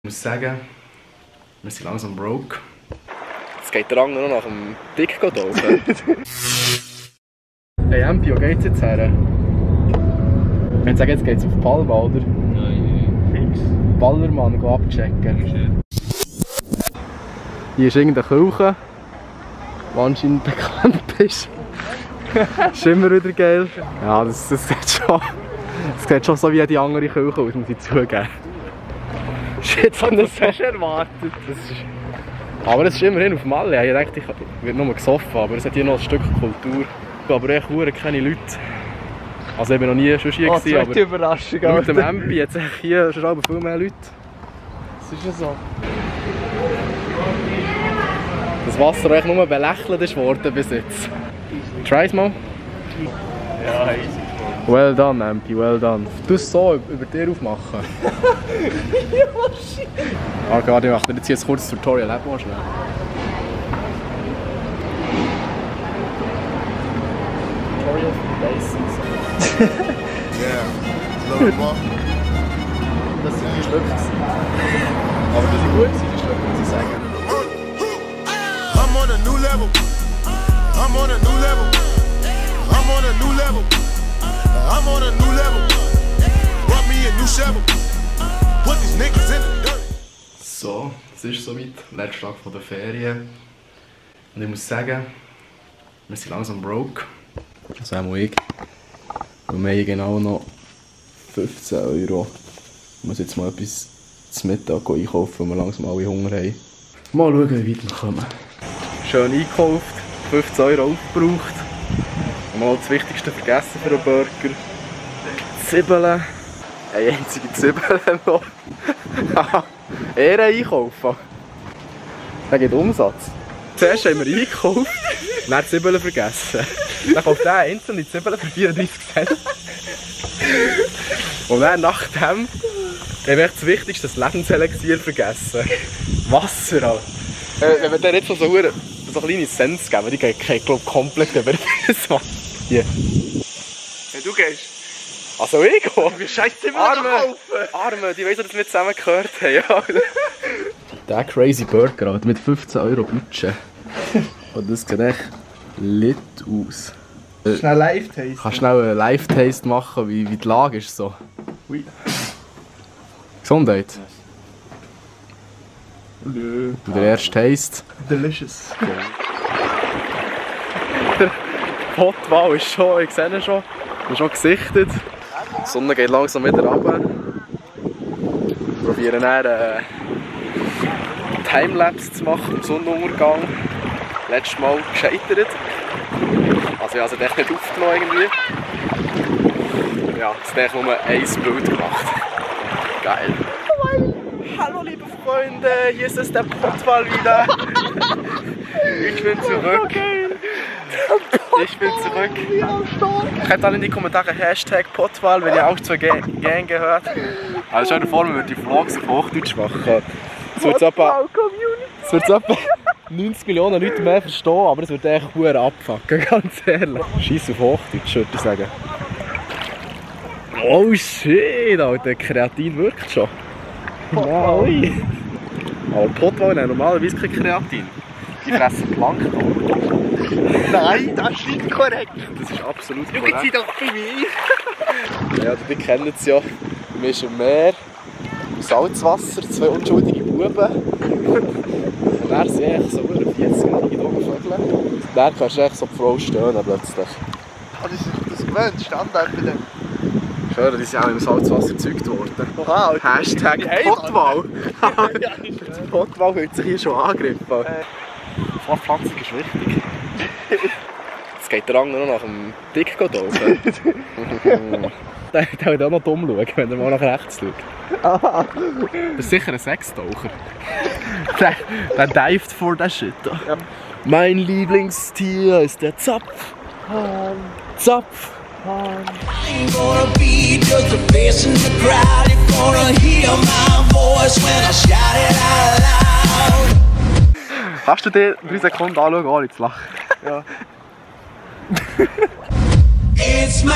Ich muss sagen, wir sind langsam broke. Jetzt geht der Rang noch nach dem Dick laufen. Hey Empi, wo geht's jetzt her? Ich würde sagen, jetzt geht's auf Palma, oder? Nein, fix. Ballermann, go abchecken. Hier ist irgendeine Kirche, die anscheinend bekannt ist. Ist immer wieder geil. Ja, das sieht schon so wie die andere Kirche aus, muss ich zugeben. Shit, das hast du erwartet. Aber es ist immerhin auf Malle. Ich dachte, ich werde nur gesoffen, aber es hat hier noch ein Stück Kultur. Aber echt keine Leute. Also ich war noch nie schon hier, aber Überraschung, mit dem Empi hat es hier schon viel mehr Leute. Das ist ja so. Das Wasser echt nur belächelt ist worden bis jetzt. Try's mal. Ja, easy. Well done, Empi, well done. Du musst so über dir aufmachen. Ja, shit. Ah, gerade, ich mache dir jetzt hier ein kurzes Tutorial. Leb mal schnell. Tutorial for the basics. Ja, low. Das sind die Schlöpfe. Aber das sind gut, die Schlöpfe, muss ich sagen. I'm on a new level. I'm on a new level. I'm on a new level. I'm on a new level. Brought me a new shovel. Put these niggas in the dirt. So, es ist soweit. Letzter Tag der Ferien. Und ich muss sagen, wir sind langsam broke. Also auch ich. Und wir haben genau noch 15 €. Ich muss jetzt mal etwas zum Mittag einkaufen, weil wir langsam alle Hunger haben. Mal schauen, wie weit wir kommen. Schön eingekauft, 15 € aufgebraucht. Und mal das Wichtigste vergessen für einen Burger. Zwiebeln. Eine einzige Zwiebel noch. Eher einkaufen. Der geht Umsatz. Zuerst haben wir eingekauft, dann Zwiebeln vergessen. Dann kauft der einzelne Zwiebeln für 34 Cent. Und dann nachdem haben wir das Wichtigste, das Lebenselixier vergessen. Wasser halt. Wenn wir dir jetzt so kleine Cents geben, die gehen glaube komplett über das Wasser. Hier. Wenn du gehst. Also ich gehe? Wie scheiße Zwiebeln kaufen? Arme, die weiss, dass wir zusammen gehört haben. Ja. Der crazy Burger Alter, mit 15 € Budget. Und das sieht echt lit aus. Schnell Live-Taste. Kannst schnell einen Live-Taste machen, wie die Lage ist so. Oui. Gesundheit. Nö. Und der erste Taste. Delicious. Der Potwal ist schon, ich sehe ihn schon, ist schon gesichtet. Die Sonne geht langsam wieder runter. Wir probieren dann einen Timelapse zu machen im Sonnenuntergang. Letztes Mal gescheitert. Also ich habe es echt nicht aufgenommen irgendwie. Ja, jetzt habe ich nur ein Bild gemacht. Geil. Hallo liebe Freunde, hier ist es der Potwal wieder. Ich bin zurück. Ich bin zurück. Schreibt alle in die Kommentare Hashtag Potwal, wenn ihr auch zur Gang gehört. Also stell dir vor, wir würden die Vlogs auf Hochdeutsch machen. Es wird etwa 90 Millionen Leute mehr verstehen, aber es wird echt verdammt abfucken, ganz ehrlich. Scheiss auf Hochdeutsch, würde ich sagen. Oh shit, Alter, Kreatin wirkt schon. Wow. Aber Potwal haben normalerweise kein Kreatin. Die fressen Plankton. Nein, das ist nicht korrekt. Das ist absolut Schauen korrekt. Sie doch bei mir. Ja, die kennen es ja. Wir sind im Meer, im Salzwasser, zwei unschuldige Buben. Und dann sind echt so 40-jährige Vögel. Und dann kannst du echt so die Frau stöhnen plötzlich. Habe ich das gewöhnt? Standard bei dem. Schön, die sind auch im Salzwasser gezeugt worden. Oha, Hashtag Potwal. Potwal fühlt sich hier schon angegriffen. Fortpflanzung ist wichtig. Jetzt geht der Rang noch nach dem Dick laufen. Der wird auch noch dumm schauen, wenn er mal nach rechts schaut. Aha. Das ist sicher ein Sextaucher. Der dived vor der Shit. Ja. Mein Lieblingstier ist der Zapf. Zapf. Ain't gonna be just a face in the crowd. You're gonna hear my voice when I shout it out loud. Kannst du dir 3 Sekunden anschauen, ohne zu lachen? Ja. It's my